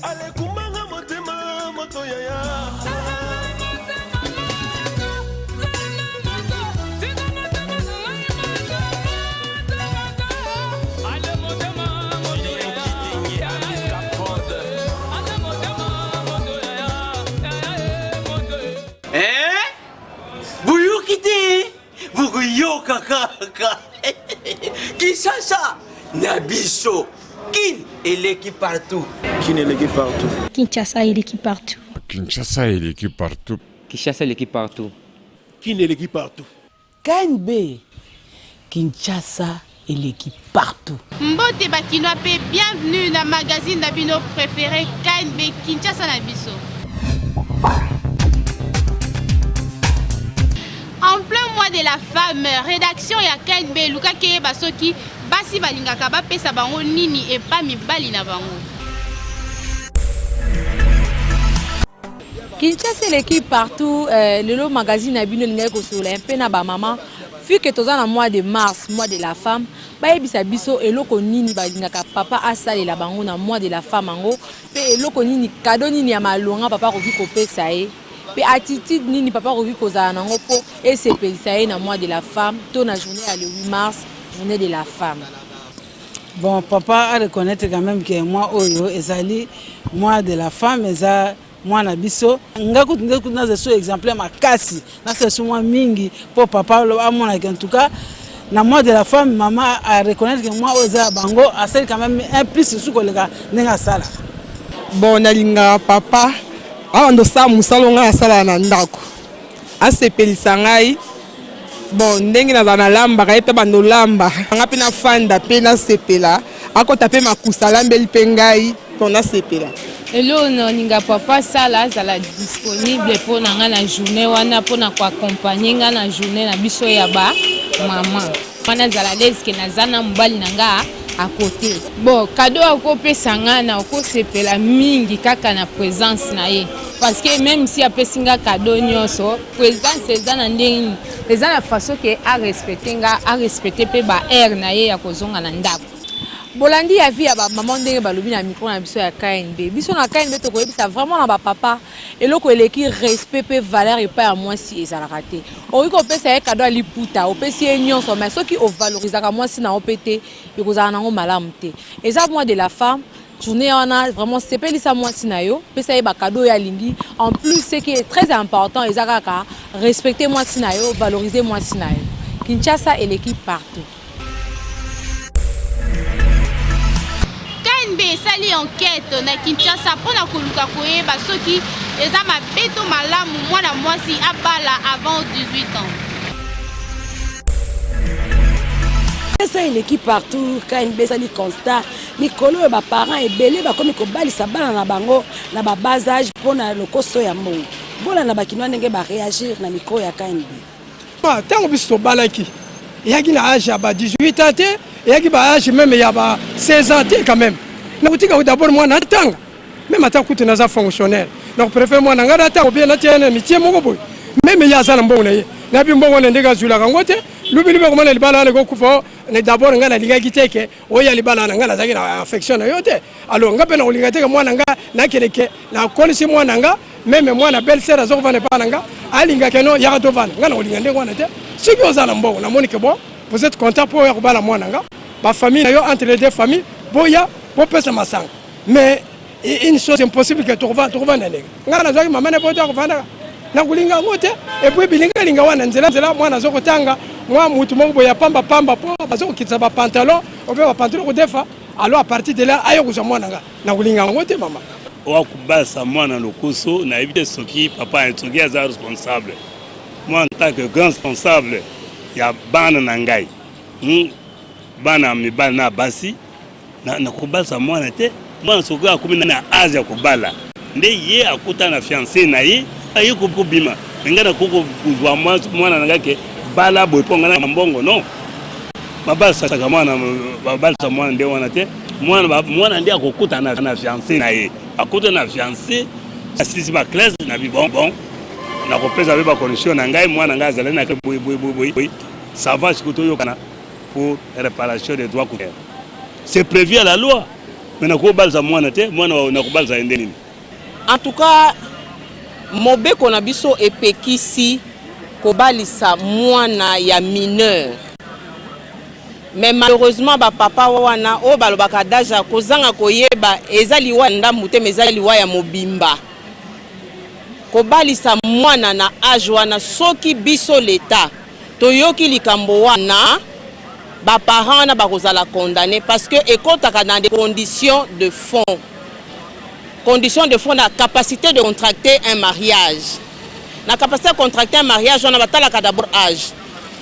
Alekumbanga motema moto yaya. Eh? Boyoki te bokoyoka kaka Kinshasa na biso Kin eleki partout. Kin eleki partout. Kinshasa eleki partout. Kinshasa eleki partout. Kinshasa eleki partout. Kin eleki partout. KNB Kinshasa eleki partout. Mbote ba kinois pe bienvenue na magazine na bino prefere KNB Kinshasa na biso. En plein mois de la femme, rédaction ya KNB elukaki eyeba soki basi balingaka bapesa bango nini epa mibali na bango. Kinshasa eleki partout euh, lelo magazine na bino elingaki kosolola mpe na bamama vu que toza na mois de mars mois de la femme bayebisa biso eloko nini balingaka papa asalela bango na mois de la femme yango mpe eloko nini kado nini ya malonga papa akoki kopesa ye mpe attitude nini papa akoki kozala nango mpo esepelisa ye na mois de la femme to na journée ya le 8 mars journée de la femme. Bon papa a reconnaître quand même que mois oyo ezali mois de la femme eza mwana biso nga kutu nde kutu naza so exemplaire makasi nasala so mwa mingi mpo papa amonaki en tout cas na mois de la femme mama a reconnaître que mois oyo eza ya bango asali quand même un plus lisusu koleka ndenge asala. Bon nalingaka papa abanda osala mosala oyo ngai nasalaka na ndako asepelisa ngai bon ndenge nazala nalambaka ye mpe abanda olamba nga mpe nafanda mpe nasepela akota mpe makusa alambeli mpe ngai mpo nasepela. Eloko nalinga papa asala azala disponible mpo na nga na journée wana mpo na ko accompagner nga na journée na biso ya ba maman wana azala à l'aise ke naza na mobali na nga à cote. Bon cadeau akopesa nga nakosepela mingi kaka na presence na ye parce que meme si apesi nga cadeau nionso presence eza na ndenge nini eza na façon ke a respecter nga a respecter pe ba heures na ye ya kozonga na ndaku. Bolandi ya vie ya ba maman ndenge balobi na micro na biso ya KNB. Biso na KNB tokoyebisa vraiment na ba papa eloko eleki respect pe valeur epai ya mwasi ezalaka te. Okoki kopesa ye cadeau ya liputa, opesi ye nyonso mais soki ovalorisaka mwasi na yo pe te ekozala nango malamu te. Eza mois de la femme, journée wana vraiment sepelisa mwasi na yo, pesa ye ba cadeau oyo alingi. En plus ce qui est très important eza kaka respecter mwasi na yo, valoriser mwasi na yo. Kinshasa eleki partout. KNB esali enquete na Kinshasa mpo na koluka koyeba soki eza mabe to malamu mwana mwasi abala avant 18 ans. Esa eleki partout, KNB esali constat mikolo oyo ba parents ebele bakomi kobalisa bana na bango na ba bas age mpo na lokoso ya mbongo. Bolanda ba kinois ndenge ba reagir na micro ya KNB. Tango biso tobalaki eyaki na age ya ba 18 ans te, eyaki ba age meme ya ba 16 ans te quand même. Nakotika d'abord mwana atanga meme ata kutu naza fonctionnaire, donc préfère mwana ngai natanga bien natia na mitie moko boye meme ye aza na mbongo na ye, nayebi mbongo wana ndenge azwilaka yango te, lobi lobi akomona libala wana ekokufa. D'abord ngai nalingaki te ke oya libala wana, ngai nazalaki na affection na yo te, alors ngai mpe nakolinga te ke mwana ngai nakende ke nakolisi mwana nga meme mwana belle sœur aza kovanda epai na nga alinga ke non yaka tovanda nga nakolinga ndenge wana te soki oza na mbongo namoni ke bon vous êtes content mpo oya kobala mwana nga bafamille na yo entre les deux familles boya bopesa masanga mais une chose impossible ke tokovanda ndenge nga nazwaki mama na poto akovandaka nakolinga yango te epuis bilingalinga wana nzela nzela mwana aza kotanga mwa mutu moko boye ya pamba pamba mpo baza kokitisa bapantalon obe bapantalon kodefa alors à partir de là aye kozwa mwana nga nakolinga yango te mama. Oyo akobalisa mwana lokoso nayebi te soki papa soki aza responsable moi en tant que grand responsable ya bana na ngai hmm, bana mibali na basi nakobalisa mwana te mwana soki akomi na age ya kobala nde ye akuta na fiance na ye aye kobima ngai nakoki kozwa mwana na ngai ke bala boye mpo ngai na mbongo non babalisaka mwana babalisa mwana nde wana te mwana mwana nde akokutana na fiance na ye akuta na fiance asilisi baklasse na bi bon bon nakopesa mpe bacondition na ngai mwana ngai azali na boye boye boye boye ça va sikoyo toyokana pour réparation des droits coutumiers c'est prévu à la loi. Mais nakobalisa mwana te, mwana nakobalisa ye nde nini? En tout cas mobeko na biso epekisi kobalisa mwana ya mineur mais malheureusement ba papa wana oyo balobaka adage ya kozanga koyeba eza liwa ya ndambu te mais eza liwa ya mobimba. Kobalisa mwana na age wana soki biso l'etat toyoki likambo wana ba parents wana bakozala condamne parce que ekotaka dans des conditions de fond. Condition de fond na capacite de contracter un mariage. Na capacite ya contracter un mariage wana batalaka d'abord age.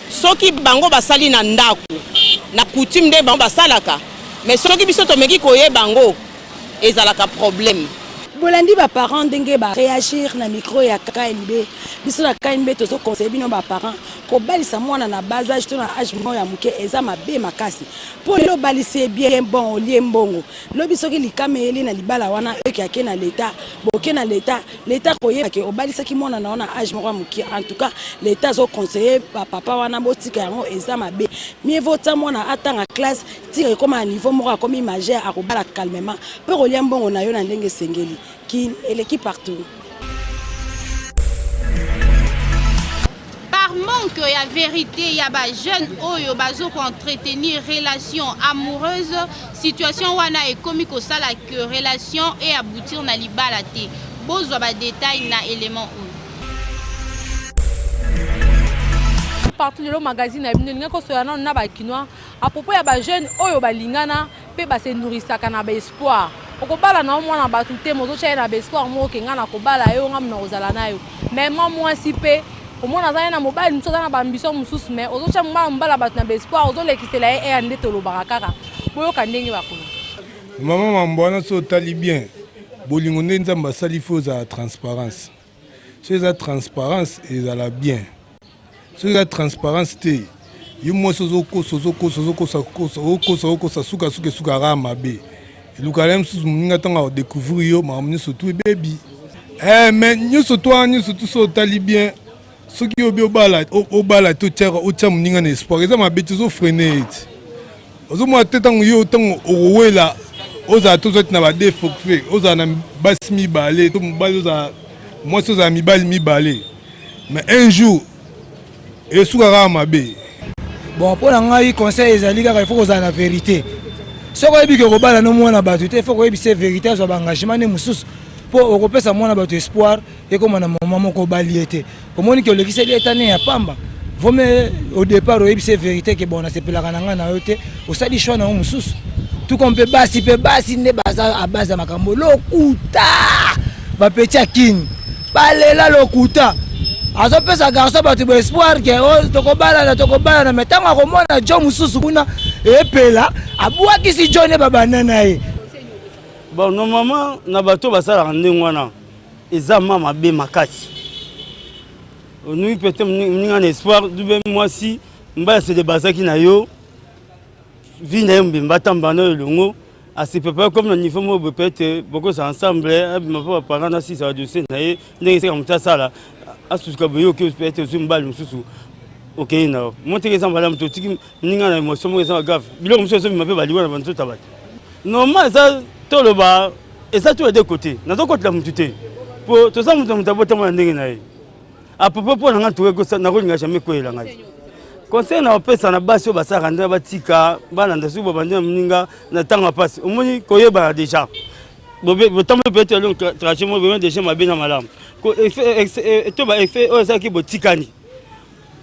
Soki bango basali na ndaku na coutume nde bango basalaka mais soki biso tomeki koyeba yango ezalaka problème. Bolandi ba parents ndenge ba reagir na micro ya KNB. Biso na KNB tozo conseiller bino ba parents kobalisa mwana na bas age to na age moko ya moke eza mabe makasi. Po lelo obalisi ye bien bon olie mbongo. Lobi soki likama eyeli na libala wana eke ake na l'etat, boke na l'etat, l'etat akoyeba ke obalisaki mwana na yo na age moko ya moke. En tout cas l'etat azo conseiller ba papa wana botika yango eza mabe. Mieux vaut tia mwana atanga classe tika ekoma na niveau moko akomi majeur akobala calmement pe okolia mbongo na yo na ndenge esengeli. Kin eleki partout. Par manque ya verite ya ba jeunes oyo bazo ko entretenir relation amoureuse, situation wana ekomi kosala que relation e aboutir na libala te. Bozwa ba details na element oyo. Partout lelo magazine na bino elingi kosola nano na ba kinois à propos ya ba jeunes oyo balingana pe ba se nourrissaka na ba espoir. Okobala na yo mwana batu te mais ozotia ye na ba espoir moko ke nga nakobala yo, nga nakozala na yo. Mais mwa mwasi pe omona aza na mobali mosusu aza na ba ambition mosusu mais ozotia mwana mobali ya batu na ba espoir, ozolekisela ye heure nde tolobaka kaka. Boyoka ndenge bakoloba. Maman mambo wana soki otali bien bolingo nde nzambe asali faut ozala transparence soki eza transparence ezala bien soki eza transparence te yo mwasi ozokosa ozokosa ozokosa kosa okosa okosa suka suka esukaka kaka mabe elukaka ye mosusu moninga ntango akodecouvrir yo makambo nyonso tu ebebi eh, mais nyonso to wana nyonso tu so otali bien soki obi obala obala te otiaka otia moninga na espoir eza mabe te ozofrene ye ti ozomona te ntango yo ntango okowela ozala te ozwati na badeforfait ozala na basi mibale to mobali ozala mwasi ozala mibali mibale mais un jour esuka kaka mabe. Bon mpo na ngai conseil ezali kaka il faut kozala na verite soki oyebi ke okobala no mwana bato te il faut koyebisa ye verite azwa baengagement nde mosusu mpo okopesa mwana bato espoir ekoma na moment moko obali ye te omoni ke olekiseli ye tane ya pamba vome au départ oyebisi ye verite ke bon nasepelaka na ngai na yo te osali choix na yo mosusu tout comme mpe basi mpe basi nde baza a base ya makambo lokuta bapeti ya kini balela lokuta azopesa garçon bato ba espoir ke oh, tokobalana tokobalana me ntango akomona jo mosusu kuna epela abwakisi jo nde babanda na ye bon normalement na bato basalaka ndenge wana eza ma mabe makasi onui pete moninga na espoir dube mwasi mobali asede bazaki na yo vie na ye mobimba atamba na yo elongo a se préparer comme na niveau moko boye peut-être bokozala ensemble abima mpo baparent na sisa badossier na ye ndenge esika moto asala asusuka boye oke peut-être ozwi mobali mosusu okei na yo mo teke eza malamu te otiki moninga na émotion moko eza grave biloko mosusu ezobima mpe baliwa na banzoto ya bato normal eza toloba eza to ya de côté nazokotela motu te mpo toza moto na moto abotama na ndenge na ye à propos mpo na ngai tuke nakolinga jamais kweyela ngai conseil na kopesa na basi oyo basalaka nde batika balanda soki babandi na moninga na ntango ya mpasi omoni koyebana déjà botamboli peut-être elongo trajet moko boyebani déjà mabe na malamu to ba effet oyo esalaki botikani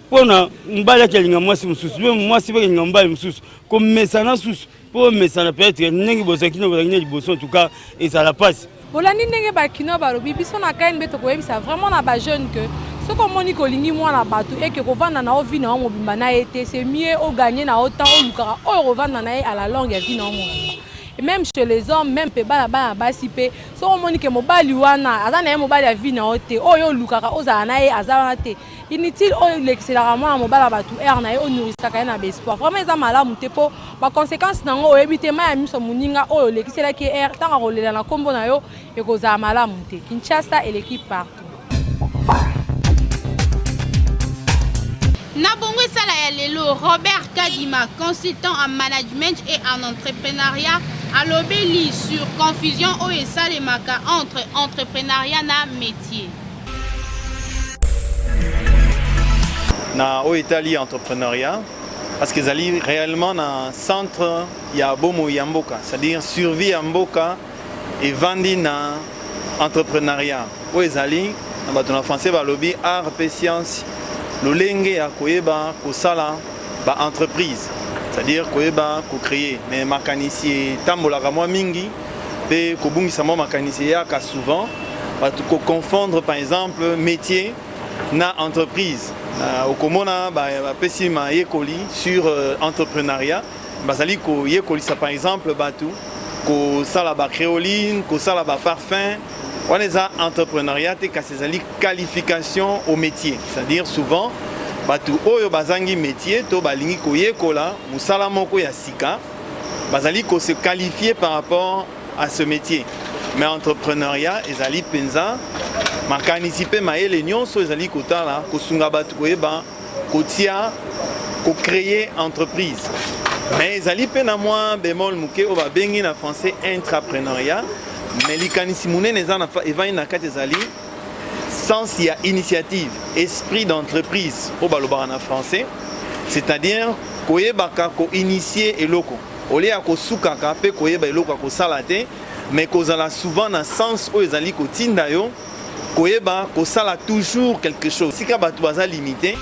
mpona mobali akelinga mwasi mosusu mpe mwasi mpe akelinga mobali mosusu komesana susu mpo omesana peut-être ndenge bozalaki na bozalaki na liboso en tout cas ezala mpasi. Bolandi ndenge ba kinois balobi, biso na KNB tokoyebisa vraiment na ba jeunes que soki omoni que olingi mwana batu et que kovanda na yo vie na yo mobimba na ye te, c'est mieux o gagner na yo temps olukaka oyo okovanda na ye à la longue ya vie na yo mobimba. Et meme chez les hommes, meme pe bana bana basi pe soki omoni que mobali wana aza na ye mobali ya vie na yo te, oyo olukaka ozala na ye aza wana te, Inutile oyo olekiselaka mwana mobali ya batu heure na ye o nourrissaka ye na ba espoir vraiment eza malamu te po ba consequences na yango oyebi te mayi ya miso ya muninga oyo olekiselaki ye heure tango akolela na kombo na yo ekozala malamu te Kinshasa eleki partout. Na bongo esala ya lelo, Robert Kadima, consultant en management et en entrepreneuriat, Alobeli sur confusion oyo esalemaka entre entrepreneuriat na metier. Na oyo etali entrepreneuriat, parce que ezali réellement na centre ya bomoi ya mboka, c'est-à-dire survie ya mboka evandi na entrepreneuriat oyo ezali na bato na français balobi art mpe science, lolenge ya koyeba kosala ba entreprise, c'est-à-dire koyeba kocréer. Mais makanisi etambolaka mwa mingi mpe kobungisa mwa makanisi eyaka souvent, bato koconfondre par exemple métier na entreprise. Okomona bapesi mayekoli sur entrepreneuriat, bazali koyekolisa par exemple bato kosala bacréoline, kosala baparfum. Wana eza entrepreneuriat te, kasi ezali qualification au métier, c'est-à-dire souvent bato oyo bazangi métier to balingi koyekola mosala moko ya sika, bazali kose qualifier par rapport à ce métier. Mais entrepreneuriat ezali mpenza makanisi mpe mayele nyonso ezali kotala kosunga bato koyeba kotia, kocréer entreprise. Mais ezali mpe na mwa bémol moke oyo babengi na français intrapreneuriat. Mais likanisi monene eza evandi na kati, ezali sens ya initiative, esprit d'entreprise oyo balobaka na français, c'est-à-dire koyebaka koinitier eloko olie ya kosukaka mpe koyeba eloko ya kosala te, mais kozala souvent na sens oyo ezali kotinda yo koyeba kosala toujours quelque chose sika bato baza limité.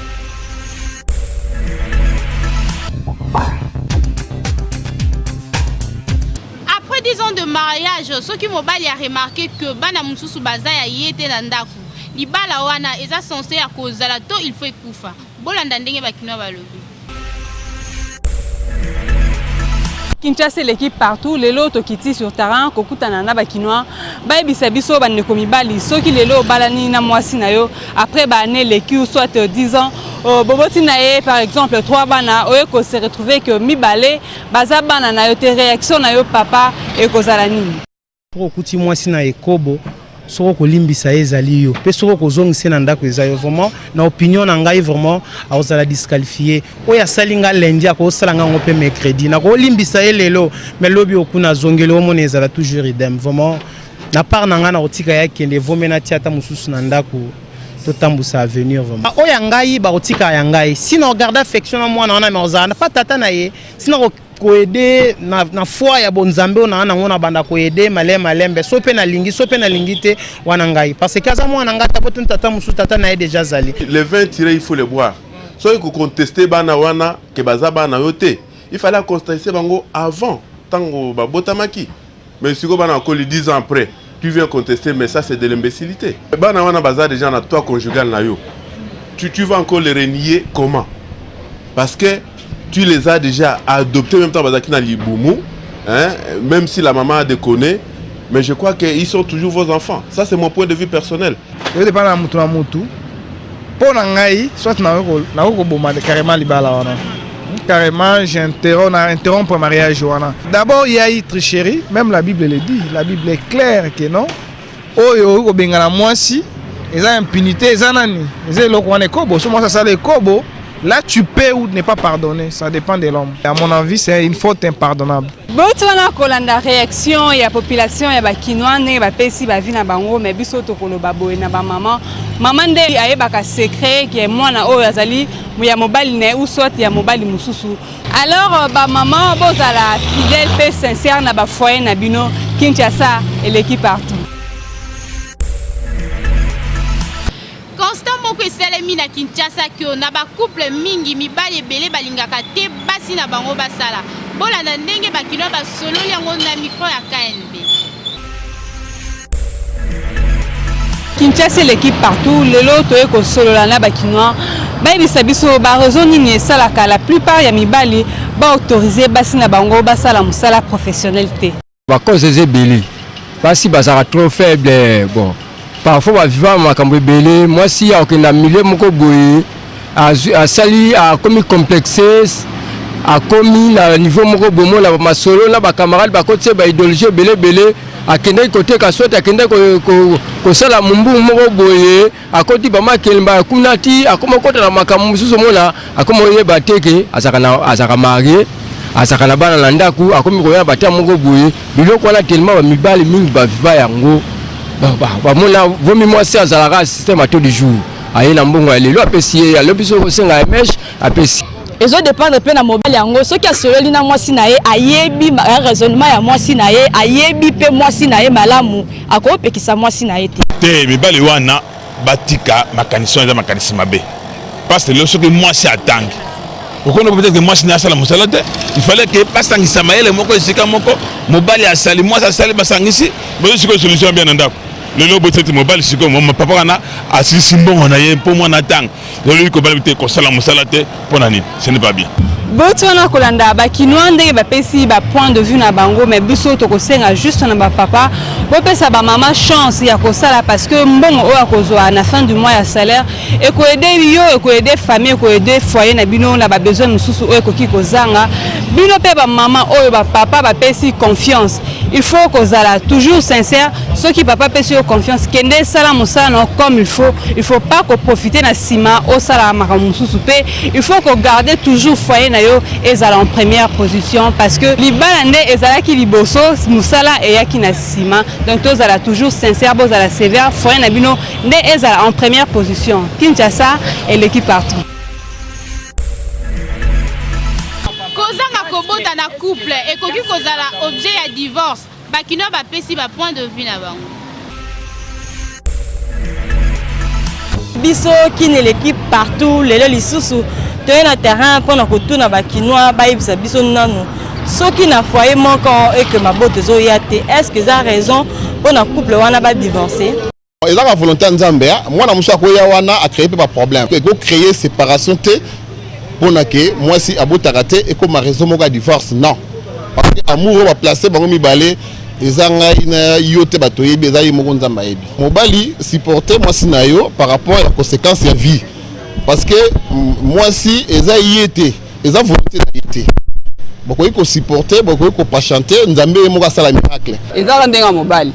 Après 10 ans de mariage, soki mobali a remarqué que bana mosusu baza ya ye te na ndako, libala wana eza censé ya kozala to il faut ekufa? Bolanda ndenge bakinois balobi. Kinshasa eleki partout. Lelo tokiti sur terrain kokutana na bakinois, bayebisa biso, bandeko mibali, soki lelo obalani na mwasi na yo, après baannée eleki, soit 10 ans, boboti na ye par exemple 3 bana, oye kose retrouver que mibale baza bana na yo te, réaction na yo papa ekozala nini? Soki okuti mwasi na ekobo, soki okolimbisa ye ezali yo, mpe soki okozongisa ye na ndako eza yo. Vraiment, na opinion na ngai, vraiment akozala disqualifié. Oyo asali nga lundi, akosala nga yango mpe mercredi. Nakolimbisa ye lelo, mais lobi okuna azongeli, omona ezala toujours idem. Vraiment, na part na ngai, nakotika ye akende, evome natia ata mosusu na ndako, totambusa avenir. Vraiment, oyo ya ngai bakotika ya ngai. Sino garde affection na mwana wana, mais ozala pa tata na ye. Sino koaider na foi ya bonzambe oyo naa nango, na banda koaider malembe malembe, so mpe nalingi, so mpe nalingi te, wana ngai, parce que aza mwana ngai, ata po tata mosusu, tata na ye déjà azali. Le vin tiré, il faut le boire. Soki koconteste bana wana ke baza bana yo te, il fallait contester bango avant, ntango babotamaki. Mais sikoyo bana bakoli, 10 ans après tu viens contester, mais ça, c'est de l'imbécilité. Bana wana baza déjà na toit conjugal na yo, tu vas encore les renier comment? Parce que tu les as déjà adoptés même temps bazalaki na libumu, hein, même si la maman a déconné, mais je crois qu'ils sont toujours vos enfants. Ça, c'est mon point de vue personnel. Edépend na mutu na mutu. Mpo na ngai, soit nakoki koboma carrément libala wana, carrément j'interromps, na interrompre mariage wana. D'abord, il y a eu tricherie. Même la Bible le dit, la Bible est claire que non, oyo okoki kobengana mwasi eza impunité, eza nani, eza eloko wana ekobo. So mwasi asala ekobo, là tu peux ou ne pas pardonner, ça dépend de l'homme. À mon avis, c'est une faute impardonnable. Bauti wana kolanda réaction ya population ya bakinois, ndenge bapesi baavis na bango. Mais biso tokoloba boye na bamama: mama nde ayebaka secret ke mwana oyo azali ya mobali na ye ou soit ya mobali mosusu. Alors bamama, bozala fidèle mpe sincère na bafoyer na bino. Kinshasa eleki partout. Constat moko esalemi na Kinshasa ke na bacouple mingi, mibali ebele balingaka te basi na bango basala. Bolanda ndenge bakinois basololi yango na micro ya KNB. Kinshasa eleki partout. Lelo toye kosolola na bakinois, bayebisa biso baraison nini esalaka la plupart ya mibali baautoriser basi na bango basala mosala professionnel te. Bacause eza ebele. Basi bazalaka trop faible. Bon, parfois baviva makambo ebele. Mwasi akokenda milieu moko boye, asali, akomi complexe, akomi na niveau moko boye, mona masolo na bacamarade, bakotisi ye baidéologie ebele ebele. Akendaki koteka, soit akendaki kosala mombungu moko boye, akoti bamakelemba kuna ti akoma okota na makambo mosusu, omona akoma oyeba te ke azalaka marié. Azalaka na bana na ndako, akomi koya na bata moko boye. Biloko wana tellement bamibali mingi baviva yango, bamona vomi mwasi azalaka système à taux du jour, aye na mbongo ya lelo apesi ye, alobi soki osenga ya mèche apesi. Ezodépendre mpe na mobali yango. Soki asololi na mwasi na ye, ayebi raisonnement ya mwasi na ye, ayebi mpe mwasi na ye malamu, akopekisa mwasi na ye te. Te, mibali wana batika makanisi wana, eza makanisi mabe, parce que lelo soki mwasi atangi, okona peut-être mwasi na asala mosala te. Il fallait que basangisa mayele moko esika moko, mobali asali, mwasi asali, basangisi, bozo sikoyo solution bien na ndako. Lelo boye ete mobali sikoyo, papa wana asilisi mbongo na ye mpo mwana atanga. Lelo kobala te, kosala mosala te, mpo na nini? Ce n'est pas bien. Boti wana kolanda bakinois ndenge bapesi bapoint de vue na bango, mais biso tokosenga juste na bapapa, bopesa bamama chance ya kosala, parce que mbongo oyo akozwa na fin du mois ya salaire ekoaider yo, ekoaider famille, ekoaider foyer na bino na babesoin mosusu oyo ekoki kozanga bino. Mpe bamama oyo bapapa bapesi confiance, il faut kozala toujours sincère. Soki papa apesi yo confiance, kende esala mosala na yo comme il faut. Il faut pas koprofiter na nsima osala makambo mosusu. Mpe il faut kogarder toujours foyer na yo ezala en première position, parce que libala nde ezalaki liboso, mosala eyaki na nsima. Donc tozala toujours sincère, bozala sévère, foyer na bino nde ezala en première position. Kinshasa eleki partout. Kozanga kobota na couple ekoki kozala objet ya divorce. Bakinois bapesi bapoint de vue na bango. Biso Kin eleki partout. Lelo lisusu toye na terrain mpona kotuna bakinois bayebisa biso nanu, soki na foyer moko eke mabota ezoya te, est ce que eza raison mpona couple wana badivorce? Ezaka volonté ya Nzambe. Mwana mosusu akoya wana, acréer mpe baproblème, ekocréer séparation te. Mpona ke mwasi abotaka te, ekóma raison moko ya divorce? Non, parce que amour oyo baplace bango mibale, eza ngai na yo te bato oyebi, eza ye moko Nzambe ayebi. Mobali, supporte mwasi na yo par rapport ya conséquence ya vie, parce que mwasi eza ye te, eza volonté na ye te. Bokoki kosupporte, bokoki kopatienter, Nzambe ye moko asala miracle. Ezaka ndenge ya mobali.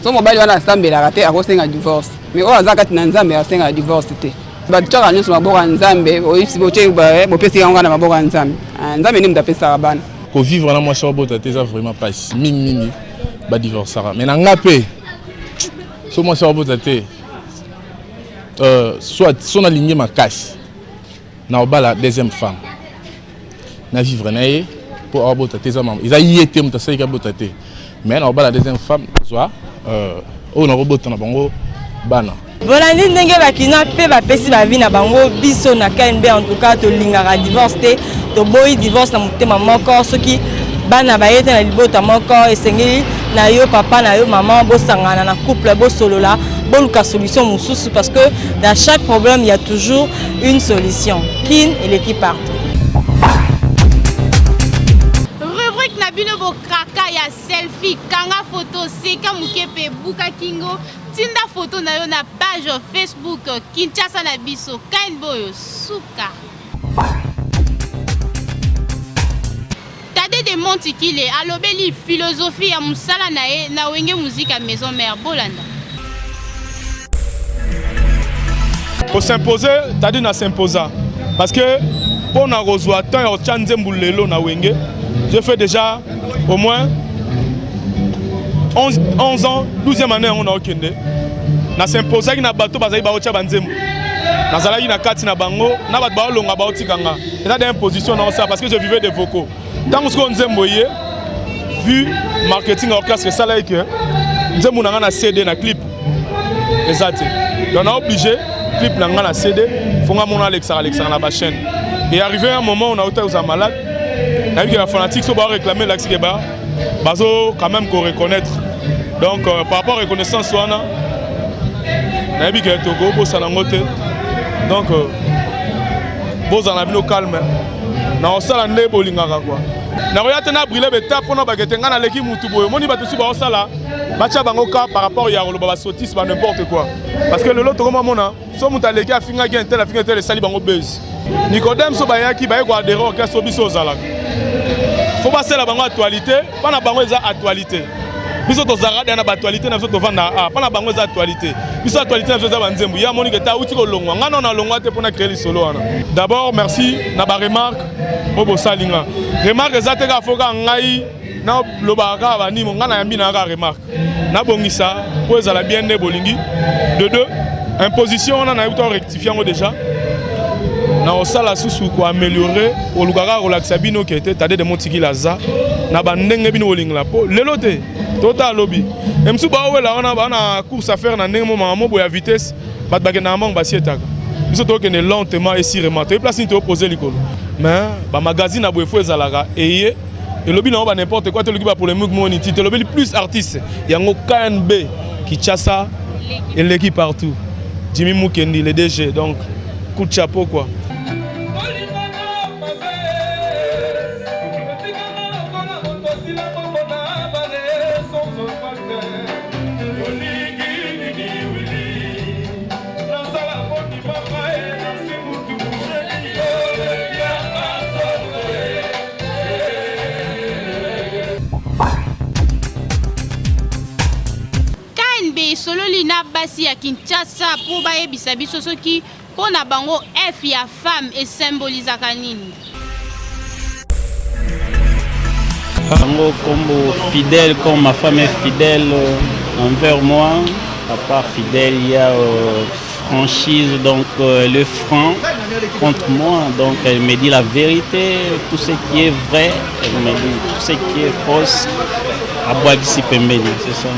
So mobali wana asambelaka te, akosenga divorce, mais oyo aza kati na Nzambe asengaka divorce te. Batiaka nyonso maboko ya Nzambe. Bopesi yango na maboko ya Nzambe. Nzambe nde moto apesaka bana. Kovivre na mwasi obota te eza vraiment mpasi mingimingi, badivorçaka. Mais na nga mpe, so mwasi obota te, soit so nalingi makasi na obala deuxième femme, na vivre na ye, mpo abota te, eza ye te moto asaliki abota te. Mais na obala deuxième femme, zwa oyo nakobota na bango bana. Bolandi ndenge bakinois mpe bapesi baavis na bango. Biso na KNB, en tout cas, tolingaka divorce te, toboyi divorce na motema moko. Soki bana baye te na libota moko, esengeli na yo papa, na yo mama, bosangana na couple, bosolola, boluka solution mosusu, parce que dans chaque problème, il y a toujours une solution. Kin eleki partout. Rubrique na bino bokraka ya selfie: kanga foto, seka moke mpe buka kingo, tinda foto na yo na page Facebook Kinshasa na biso KNB. Oyo suka. Tade de Montikile alobeli philosophie ya mosala na ye na Wenge Musica Maison Mère. Bolanda. Kos'imposer, c'est-à-dire na s'imposa, parce que mpo na kozwa temps ya kotya nzembo lelo na Wenge, j'ai fait déjà au moins 11, 11 ans, 12e année yango naokende. Na s'imposaki na bato bazali baotya banzembo, nazalaki na kati na bango na bato baolonga baotika nga. Eza de imposition naosala, parce que je vivais de vocaux. Ntango sikoyo nzembo ye vu marketing ya orchestre esalaki ke nzembo na nga na CD na clip eza te, donc na obligé clip na nga na CD, faut nga mona alekisaka alekisaka na bachaîne. Et arrivé un moment, on a ozala malade, nayebi ke bafanatique so baoréclame, elakisi ke bazo quand même koreconnaître. Donc par rapport à reconnaissance wana, nayebi ke tokobosana yango te. Donc bozala na bino calme, na kosala nde bolingaka kua. Nakoya te na brûler beta mpona bakete ngai naleki mutu boye. Omoni bato si baosala, batya bango ka par rapport ya koloba basotise ba n'importe quoi, parce que lelo tokoma mona so moto aleki afingaki un tel, afingi un tel, esali bango base. Nicodème so bayaki baye koadhérer orchestre, biso ozalaka, faut basala bango actualité mpa na bango, eza actualité. Biso tozalaka deya na baactualité na biso, tovanda a mpo na bango eza actualité. Biso actualité na biso eza banzembo. Ye amoni ke te awuti kolongwa, ngai nao nalongwa te mpo na créer lisolo wana. D'abord merci na baremarque oyo bosali nga. Remarque eza te kaka fo kaka ngai nalobaka kaka banimo, ngai nayambi na kaka remarque, nabongisa mpo ezala bien nde bolingi. De deux, imposition wana nayebi to rectifie yango déjà, na kosala susu koaméliorer, koluka kaka kolakisa bino ke te Tade de Motikili aza na bandenge bino bolingela, mpo lelo te tota alobi mosusu baowela wana baa na course affaire na ndenge mo mama mo boya vitesse. Bato bakendaka mbango, basietaka. Biso tokende lentement et sûrement. Toyebi place nini toopose likolo, mais bamagazine na boye fo ezalaka eye elobi nango ba n'importe quoi te, eloki bapolémique moni ti tolobeli plus artiste yango. KNB Kinshasa eleki partout. Jimmy Mukendi le DG, donc coup de chapeau quoi. KNB esololi na basi ya Kinshasa mpo bayebisa biso soki mpo na bango F ya femme esymbolisaka nini. Yango kombo fidèle, comme ma femme est fidèle envers moi. À part fidèle, il y a franchise, donc le franc contre moi. Donc elle me dit la vérité, tout ce qui est vrai, elle me dit tout ce qui est fausse. Abwakisi pembeni, c'est ça.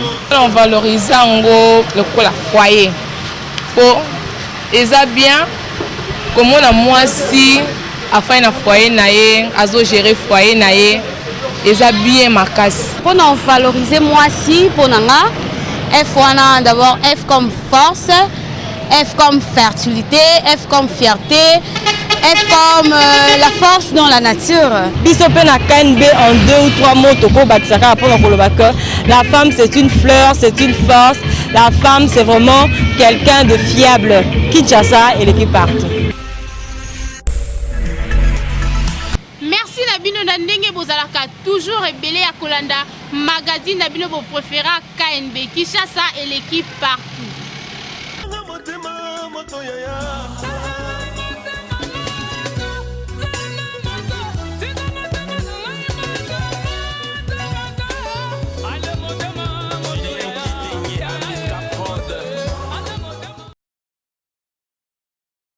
On valorise yango lokola foyer, po eza bien komona mwasi afai na foyer na ye, azogérer foyer na ye, eza bien makasi. Mpona valoriser mwasi, mpo na nga F wana, d'abord F comme force, F comme fertilité, F comme fierté, F comme la force dans la nature. Biso mpe na KNB, en deux ou trois mots tokobakisa kaka mpona koloba que la femme, c'est une fleur, c'est une force. La femme, c'est vraiment quelqu'un de fiable. Kinshasa eleki partout. Merci na bino na ndenge bozalaka toujours ebele ya kolanda magazine na bino bopréféra, KNB Kinshasa eleki partout. Motema moto yaya.